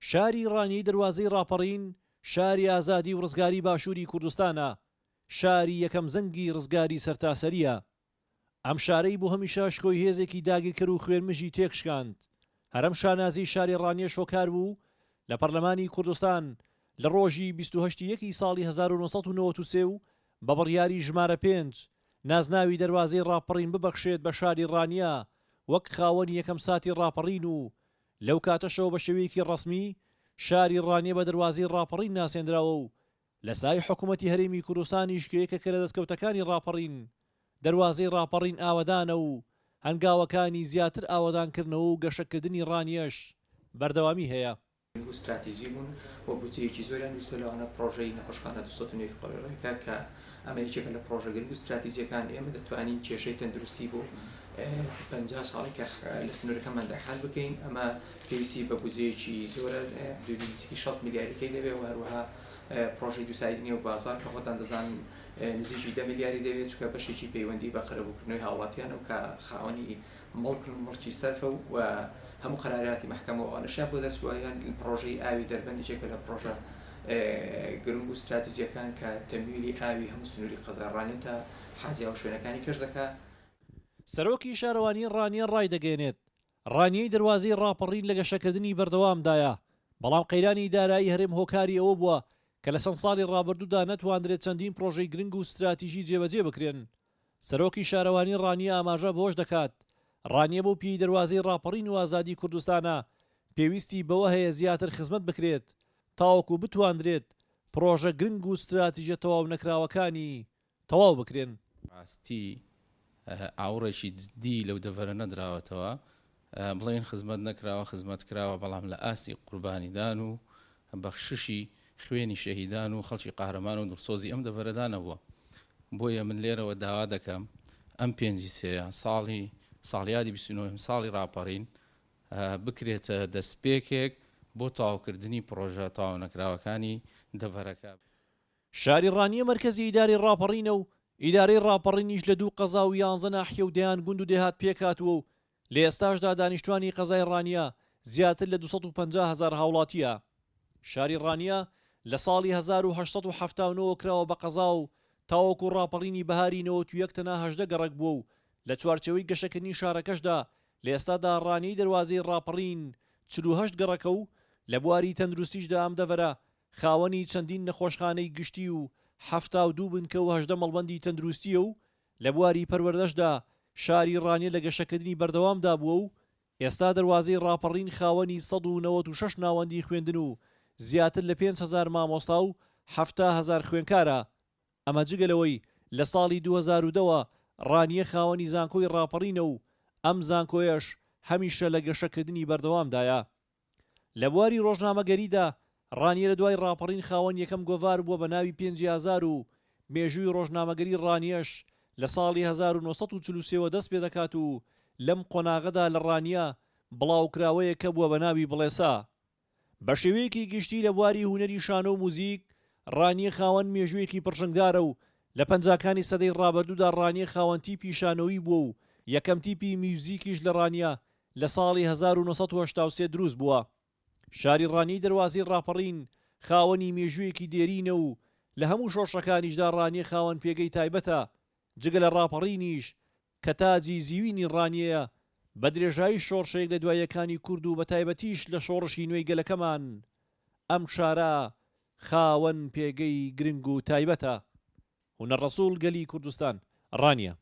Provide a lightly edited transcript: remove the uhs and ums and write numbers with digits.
شاری ڕانیەی دەروازەی ڕاپەڕین، شاری ئازادی و ڕزگاری باشووری کوردستانە، شاری یەکەم زەنگی ڕزگاری سەرتاسەرییە. ئەم شارەی بۆ هەمیشە شکۆی هێزێکی داگیرکەر و خوێنمژی تێکشکاند. هەر ئەم شانازیی شاری ڕانیەش هۆکار بوو لە پەرلەمانی کوردستان لە ڕۆژی 28 ی یەکی ساڵی 1993 و بە بڕیاری ژمارە پێنج نازناوی دەروازەی ڕاپەڕین ببەخشێت بە شاری ڕانیە وەک خاوەنی یەکەم ساتی ڕاپەڕین و لەو کاتەشەوە بە شێوەیەکی ڕەسمی شاری ڕانیە بە دەروازەی ڕاپەڕین ناسێندراوە و لە سای حکومەتی هەرێمی کوردستانیش کە یەکێکە لە دەستکەوتەکانی ڕاپەڕین، دەروازەی ڕاپەڕین ئاوەدانە و هەنگاوەکانی زیاتر ئاوەدانکردنەوە و گەشەکردنی ڕانیەش بەردەوامی هەیە. گرنگ و ستراتیجی بوون و بودجەیەکی زۆریان ویستوە لەوانە پڕۆژەی نەخۆشخانە 209 قۆرەکە کە ئەمە یەکێکە لە پڕۆژە گرنگ و ستراتیجیەکان ئێمە دەتوانین کێشەی تەندروستی بۆ 50 ساڵی کە لە سنوورەکەماندا حل بکەین ئەمە پێویستی بە بودجەیەکی زۆرە حدودی نزیکی 60 ملیاریەکەی دەبێت و هەروەها پڕۆژەی دووسایدی نێو بازاڕ کە خۆتان دەزانن نزیکی دە ملیاری دەوێت چونکە بەشێکی پەیوەندی بە قەرەبووکردنەوەی هاوڵاتیانە و کە خاوەنی مڵکن و مڵکی سەرفە و هەموو قەراراتی مەحکەمە و ئەوانەشیان بۆ دەرچووە یان پڕۆژەی ئاوی دەربەند یەکێکە لە پڕۆژە گرنگ و ستراتیجیەکان کە تەمویلی ئاوی هەموو سنووری قەزای ڕانیە تا حاجیاو و شوێنەکانی کەش دەکا. سەرۆکی شارەوانی ڕانیە ڕایدەگەیەنێت، ڕانیەی دەروازەی ڕاپەڕین لە گەشەکردنی بەردەوامدایە، بەڵام قەیرانی دارایی هەرێم هۆکاری ئەوە بووە کە لە چەند ساڵی ڕابردوودا نەتواندرێت چەندین پڕۆژەی گرنگ و ستراتیژی جێبەجێ بکرێن. سەرۆکی شارەوانی ڕانیە ئاماژە بەوەش دەکات، ڕانیە بەو پێی دەروازەی ڕاپەڕین و ئازادی کوردستانە، پێویستی بەوە هەیە زیاتر خزمەت بکرێت تاوەکو بتواندرێت پڕۆژە گرنگ و ستراتیژە تەواونەکراوەکانی تەواو بکرێن. ڕاستی ئاوڕێکی جدی لەو دەڤەرە نەدراوەتەوە، بڵێین خزمەت نەکراوە، خزمەت کراوە، بەڵام لە ئاستی قوربانیدان و بەخششی خوێنی شەهیدان و خەڵکی قارەمان و دڵسۆزی ئەم دەڤەرەدا نەبووە. بۆیە من لێرەوە داوا دەکەم ئەم پێنجی سێیە ساڵی ساڵیادی 29 ساڵی ڕاپەڕین بکرێتە دەستپێکێک بۆ تەواوکردنی پڕۆژە تەواونەکراوەکانی دەڤەرەکە. شاری ڕانیە مەرکەزی ئیدارەی ڕاپەڕینە و ئیدارەی ڕاپەڕینیش لە دوو قەزا و یانزە ناحیە و دەیان گوند و دێهات پێکهاتووە و لە ئێستاشدا دانیشتوانی قەزای ڕانیە زیاتر لە 250 هەزار هاوڵاتییە. شاری ڕانیە لە ساڵی 1879 وە کراوە بە قەزا و تاوەکو ڕاپەڕینی بەهاری 91 تەنها 18 گەڕەک بووە و لە چوارچێوەی گەشەکردنی شارەکەشدا لە ئێستادا ڕانیەی دەروازەی ڕاپەڕین 48 گەڕەکە و لە بواری تەندروستیشدا ئەم دەڤەرە خاوەنی چەندین نەخۆشخانەی گشتی و 72 بنکە و 18 مەڵبەندی تەندروستییە و لە بواری پەروەردەشدا شاری ڕانیە لە گەشەکردنی بەردەوامدا بووە و ئێستا دەروازەی ڕاپەڕین خاوەنی 196 ناوەندی خوێندن و زیاتر لە 5000 مامۆستا و 70 هەزار خوێندکارە، ئەمە جگە لەوەی لە ساڵی 2010 وە ڕانیە خاوەنی زانکۆی ڕاپەڕینە و ئەم زانکۆیەش هەمیشە لە گەشەکردنی بەردەوامدایە. لە بواری ڕۆژنامەگەریدا، ڕانیە لە دوای ڕاپەڕین خاوەن یەکەم گۆڤار بووە بە ناوی پێنجی ئازار و مێژووی ڕۆژنامەگەری ڕانیەش لە ساڵی 1943 وە دەست پێدەکات و لەم قۆناغەدا لە ڕانیە بڵاوکراوەیەک هەبووە بە ناوی بڵێسە. بە شێوەیەکی گشتی لە بواری هونەری شانۆ و موزیک، ڕانیە خاوەن مێژوویەکی پڕشنگدارە و لە پەنجاکانی سەدەی ڕابردوودا ڕانیە خاوەن تیپی شانۆیی بووە و یەکەم تیپی میوزیکیش لە ڕانیە لە ساڵی 1983 دروست بووە. شاری ڕانیەی دەروازەی ڕاپەڕین خاوەنی مێژوویەکی دێرینە و لە هەموو شۆڕشەکانیشدا ڕانیە خاوەن پێگەی تایبەتە، جگە لە ڕاپەڕینیش کە تاجی زیوینی ڕانیەیە، بە درێژایی شۆڕشە یەک لە دوایەکانی کورد و بەتایبەتیش لە شۆڕشی نوێی گەلەکەمان، ئەم شارە خاوەن پێگەی گرنگ و تایبەتە. هونەر ڕەسوڵ، گەلی کوردستان، ڕانیە.